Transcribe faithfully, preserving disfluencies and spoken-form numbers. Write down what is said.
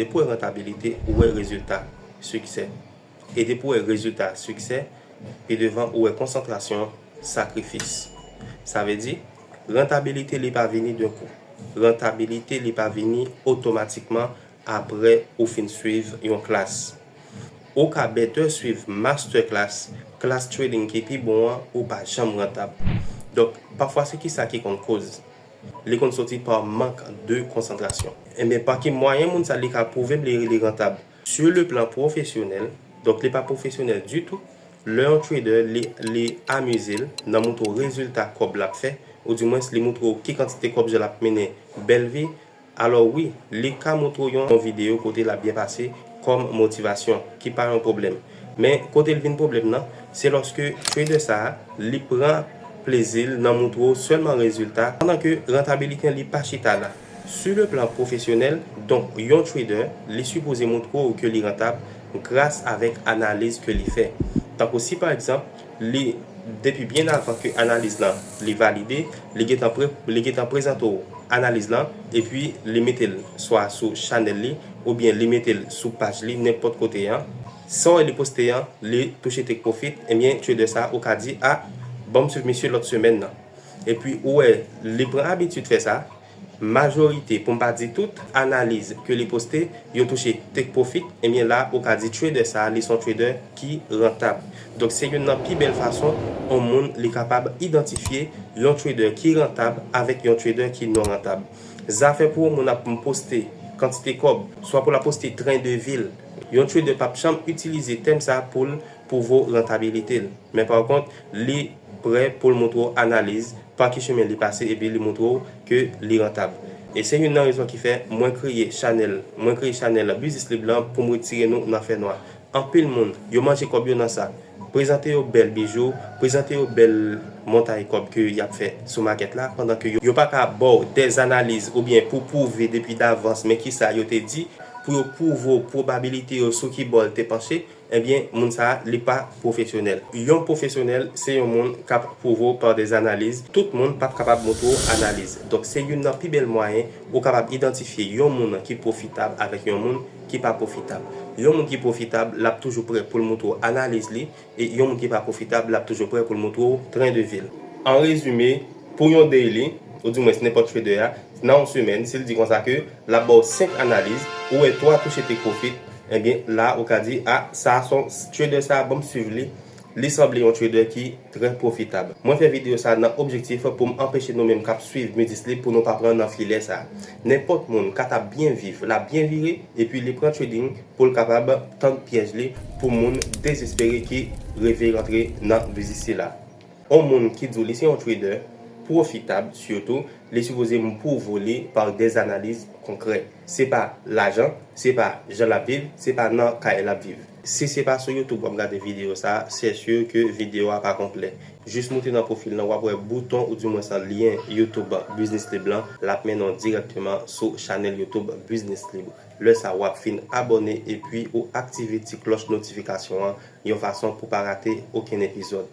Depi w wè rantabilite, ou wè rezilta, siksè. E depi w wè rezilta, siksè, pi devan ou wè konsantrasyon, sakrifis. Sa vle di, rantabilite li pa vini d'un coup. Rantabilite li pa vini otomatikman apre ou fin swiv yon klas. Ou ka better swiv masterclass, klas trading ki pi bon an, ou pa janm rantab. Donk, pafwa se kisa ki konn koz? Li konn soti pa mank de konsantrasyon. Enben, pa ki mwayen moun sa li ka pwouve m li, li rantab? Sur le plan professionnel, donk li pa pwofesyonèl ditou, lè yon trader li, li amize l nan moutre w rezilta kòb l ap fè, ou dimwens li moutre w ki kantite kòb jan l ap mennen bèl vi, alò wi, li ka moutre w yon, yon videyo kote l ap byen pase kòm motivasyon, ki pa yon pwoblèm. Men kote l vin pwoblèm nan, se lòske trader sa a, li pran plezi l nan moutre w sèlman rezilta, pandan ke rantabilite li pa chita la. Sur le plan professionnel, donk yon trader, li sipoze moutre w ke li rantab gras avèk analiz ke li fè. Tankou si pa egzanp, li, depi byen avan ke analiz lan li valide, li gentan pre-, li gentan prezante w analiz lan, epi li mete l swa sou chanèl li, oubyen li mete l sou paj li, nenpòt kote an. Sa w wè li poste an, li touche take profit, ebyen, trader sa, ou ka di, a, ban m swiv misye lòt semèn nan. Epi, ou wè, li pran abitid fè sa, majorite, pou m pa di tout, analiz ke li poste, yo touche take profit, ebyen la, ou ka di trader sa, li se yon trader ki rantab. Donk, se youn nan pi bèl fason yon moun li kapab idantifye yon trader ki rantab avèk yon trader ki non rantab. Zafè pou yon moun ap poste kantite kòb, swa pou l ap poste train de vie l, yon trader p ap janm itilize tèm sa pou l pwouve w rantabilite l. Men pa kont, li prè pou l moutre w analiz, pa ki chemen li pase, epi li moutre w ke li rantab. E se youn nan rezon ki fè mwen kreye chanèl, mwen kreye chanèl Business Lib lan pou m retire nou nan fènwa. Anpil moun, yo manje kòb yo nan sa. Prezante yo bèl bijou, prezante yo bèl montay kòb ke y ap fè sou makèt la, pandan ke yo, yo pa ka ba w dè analiz oubyen pou pwouve depi davans, men kisa yo te di, pou yo pwouve w pwobabilite yo sou ki bò l te panche, ebyen, moun sa a, li pa pwofesyonèl. Yon pwofesyonèl, se yon moun k ap pwouve w pa dè analiz. Tout moun p ap kapab moutre w analiz. Donk, se youn nan pi bèl mwayen ou kapab idantifye yon moun ki pwofitab avèk yon moun ki pa pwofitab. Yon moun ki pwofitab, l ap toujou prè pou l moutre w analiz li, e yon moun ki pa pwofitab, l ap toujou prè pou l moutre w train de vie l. An rezime, pou yon daily, oudimwens nenpòt trader a, nan yon semèn, si l di konsa ke l ap ba w senk analiz, ou wè twa touche take profit, ebyen, la, ou ka di, a, sa a se yon trader sa a, ban m swiv li, li sanble yon trader ki trè pwofitab. Mwen fè videyo sa a nan objektif pou m anpeche nou menm k ap swiv Business Lib pou nou pa pran nan filè sa a. Nenpòt moun ka t ap byen viv, l ap byen vire, epi li pran trading pou l kapab tann pyèj li pou moun dezespere ki reve rantre nan biznis sila. Yon moun ki di w li se yon trader pwofitab, sitou, li sipoze m pwouve w li pa dè analiz konkrè. Se pa lajan, se pa jan l ap viv, se pa nan kay l ap viv. Si se pa sou YouTube w ap gade videyo sa, se si ke videyo a pa konplè. Jis moute nan pwofil lan, w ap wè bouton oudimwens lyen YouTube Business Lib lan, l ap mennen w dirèkteman sou chanèl YouTube Business Lib. Lè sa, w ap fin abòne epi ou aktive ti klòch notifikasyon an yon fason pou pa rate okenn epizòd.